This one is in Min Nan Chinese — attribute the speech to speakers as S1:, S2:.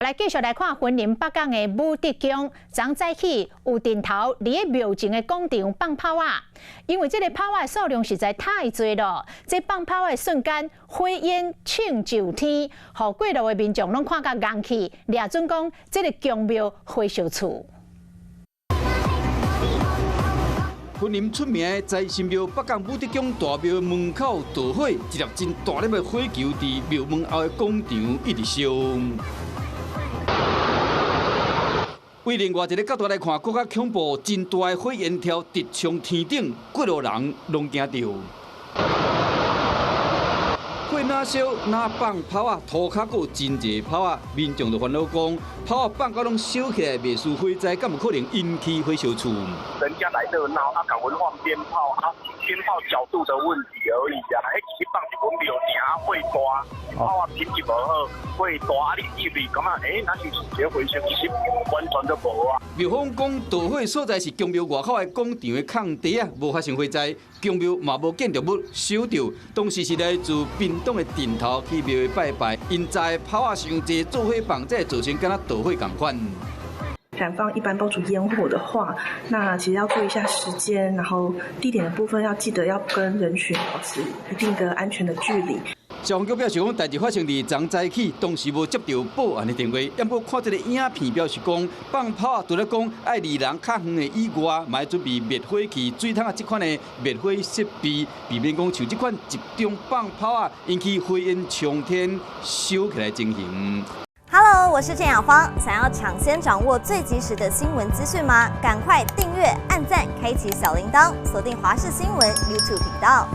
S1: 來繼續來看雲林北港的武德宮，昨早起有陣頭佇咧廟前的廣場放炮仔，因為這个炮仔的數量實在太濟了，這放炮的瞬間火焰衝上天，予過路的民眾攏看甲戇去，掠準講這个宮廟火燒厝。
S2: 雲林出名的財神廟北港武德宮大廟門口著火，一粒真大粒的火球佇廟門後的廣場一直燒。為另外一个角度來看，閣較恐怖，真大的火焰柱直衝天頂，過路人攏驚著。火若燒，若放炮仔，塗跤閣有真濟炮仔，民眾就煩惱講，炮仔放到攏燒起來，袂輸火災，敢有可能引起火燒厝？
S3: 人家來熱鬧，啊，共阮放鞭炮，啊，鞭炮角度的問題而已啊。彼其實放佇阮廟埕，火大，炮仔品質無好，火大，啊，你入去感覺，欸，那是一个回聲，其實完全都無啊。
S2: 廟方講，著火所在是宮廟外口的廣場的空地啊，無發生火災，宮廟嘛無建築物燒著。當時是來自屏東的陣頭去廟拜拜，𪜶知炮仔傷濟，做伙放，才會造成敢若著火仝款。
S4: 燃放一般爆竹煙火的話，那其實要注意一下時間，然後地點的部分要記得要跟人群保持一定的安全的距離。
S2: 消防局表示講，代誌發生佇昨早起，當時無接著報案的電話。不過看這个影片表示講，放炮仔除了講愛離人較遠的以外，嘛愛準備滅火器、水桶仔這款的滅火設備，避免講像這款集中放炮仔引起火焰衝天燒起來情形。
S5: Hello，我是鄭雅芳。想要搶先掌握最及時的新聞資訊嗎？趕快訂閱、按讚、開啟小鈴鐺，鎖定華視新聞 YouTube 頻道。